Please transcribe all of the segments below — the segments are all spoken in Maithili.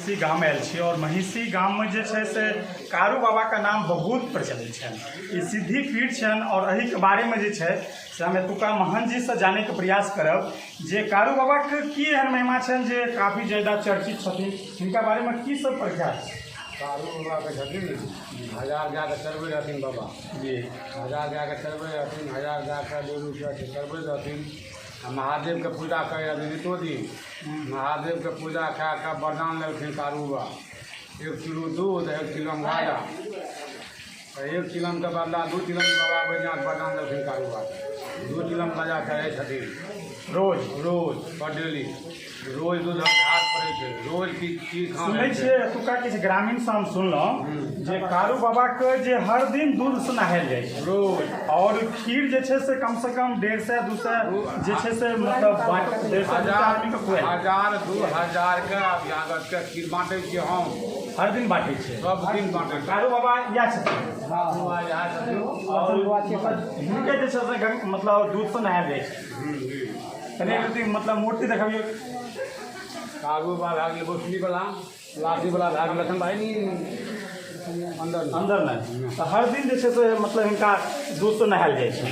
महिषी गाम आयल छी और महिषी गाममे जे छै से कारू बाबाके नाम बहुत प्रचलित छनि। ई सिद्धि पीठ छनि और एहिके बारेमे जे छै से हम एतुका महंत जीसँ जानैके प्रयास करब जे कारू बाबाके की एहन महिमा छनि जे काफी ज्यादा चर्चित छथिन, हिनका बारेमे की सब प्रख्यात छै। कारू बाबाके छथिन ने, 1000 गायके चरबै रहथिन बाबा जी। 1000 गायके चरबै रहथिन, 1000 गायके 1.5 रुपैआके चरबै रहथिन। आ महादेवके पूजा करै रहथिन नितो दिन। महादेवके पूजा कए कऽ वरदान लेलखिन कारू बाबा, 1 किलो दूध 1 किलो गाजा। तऽ 1 चिलमके बदला 2 चिलम बाबा बैद्यनाथ वरदान देलखिन कारू बाबा। 2 चिलम गाजा चढ़ै छथिन रोज रोज पर डेली, रोज दूध घाट पड़ै छै, रोज की खीर खाना। सुनै छियै एतुका किछु ग्रामीणसँ हम सुनलहुँ जे कारू बाबाके जे हर दिन दूधसँ नहायल जाइ छै रोज, और खीर जे छै से कम से कम 150 200 जे छै से मतलब 150 200 आदमीके खुआयल। 1000 2000 के अभ्यागतके खीर बाँटै छियै हम। हर दिन बाँटै छियै? सब दिन बाँटै छियै। कारू बाबा इएह छथिन? कारू बाबा इएह छथिन। और हिनके जे छै से मतलब दूधसँ नहायल जाइ छै। कनि एक मतलब मूर्ति देखबियौ। कारू बाबा भए गेलै बोसलीवला, लाठीवला भए गेलै लखन भाई नी अन्दर अन्दर नहि। तऽ हर दिन जे छै से मतलब हिनका दूधसँ नहायल जाइ छै।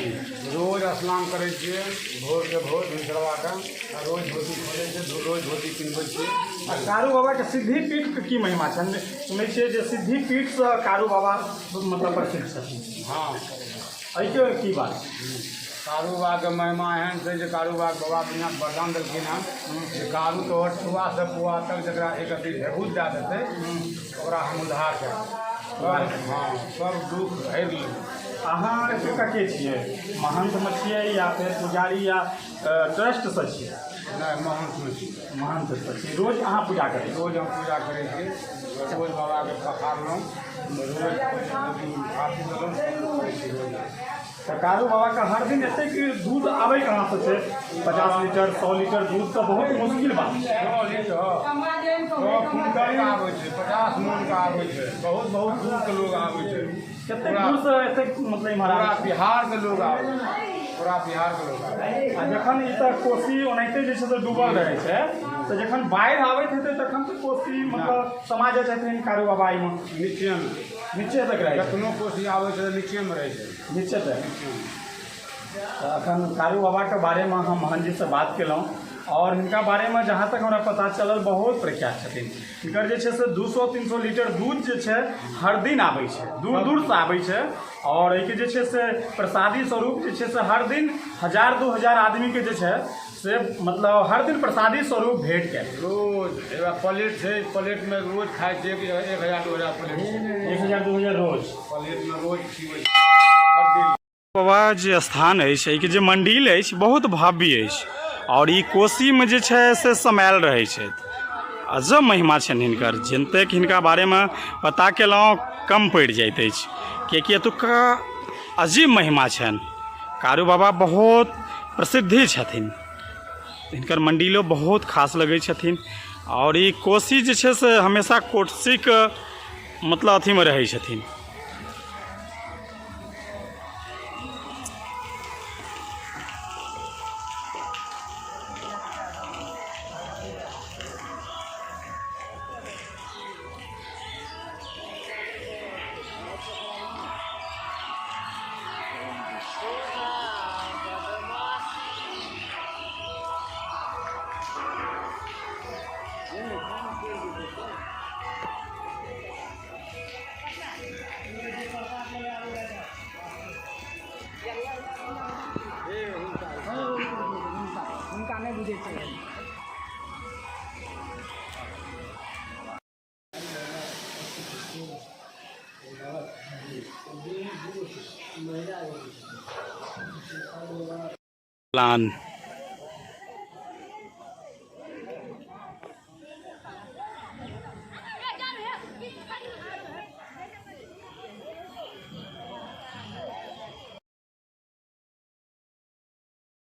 रोज स्नान करै छियै भोरके भोर भिनसरवाके, आ रोज धोती खोलै छियै, रोज धोती पिन्हबै छियै। आ कारू बाबाके सिद्धि पीठके की महिमा छनि? सुनै छियै जे सिद्धि पीठसँ कारू बाबा मतलब प्रसिद्ध छथिन। हँ। एहिके की बात छै? कारू बाबाके महिमा एहन छै जे कारू बाबा बाबा बैद्यनाथ वरदान देलखिन हँ जे कारू तोहर छुआसँ पुआ तक जकरा एक अथी भेबूत दए देतै ओकरा हम उद्धार करब। हँ, सब दुःख हरि लेबै। अहाँ एतुका के छियै? महंतमे छियै या फेर पुजारी या ट्रस्टसँ छियै? नहि, महंतमे छियै। महंतसँ छियै। रोज अहाँ पूजा करै छियै? रोज हम पूजा करै छियै, रोज बाबाके पखारलहुँ, रोज आरती देलहुँ, करै छियै रोज। तऽ कारू बाबाके हर दिन एतेक दूध आबै कहाँसँ छै? 50 लीटर 100 लीटर दूध तऽ बहुत मुश्किल बात छै। 100 लीटर 100 कुंटलके आबै छै, 50 मनके आबै छै, बहुत बहुत दूरके लोग आबै छै। कतेक दूरसँ एतेक मतलब इम्हर पूरा आबै छै? बिहारके लोग आबै छै, पूरा बिहारके लोग आबै छै। आ जखन ई तऽ कोसी ओनाहिते जे छै से डूबल रहै छै, तऽ जखन बाढ़ि आबैत हेतै तखन तऽ कोसी मतलब समा जाइ छथिन कारू बाबा एहिमे? नीचेमे। नीचे तक रहै छै? जखनो कोसी आबै छै तऽ नीचेमे रहै छै। नीचे तक। तऽ अखन कारू बाबाके बारेमे हम महंत जीसँ बात केलहुँ और हिनका बारेमे जहाँ तक हमरा पता चलल बहुत प्रख्यात छथिन। हिनकर जे छै से 200-300 लीटर दूध जे छै हर दिन आबै छै, दूर दूरसँ आबै छै। और एहिके जे छै से प्रसादी स्वरूप जे छै से हर दिन 1000 2000 आदमीके जे छै से मतलब हर दिन प्रसादी स्वरूप भेट कयल। रोज एगो प्लेट छै, प्लेटमे रोज खाइ छै, 1000 2000 प्लेट छै। 1000 2000 रोज प्लेटमे रोज खिबै छै हर दिन। बाबा जे स्थान अछि, एहिके जे मंडिल अछि बहुत भव्य अछि और ई कोसीमे जे छै से समायल रहै छथि। अजब महिमा छनि हिनकर, जतेक हिनका बारेमे पता केलहुँ कम पड़ि जाइत अछि, कियाकि एतुका अजीब महिमा छनि। कारू बाबा बहुत प्रसिद्धि छथिन, हिनकर मंडिलो बहुत खास लगै छथिन। और ई कोसी जे छै से हमेशा कोसीके मतलब अथीमे रहै छथिन। प्लान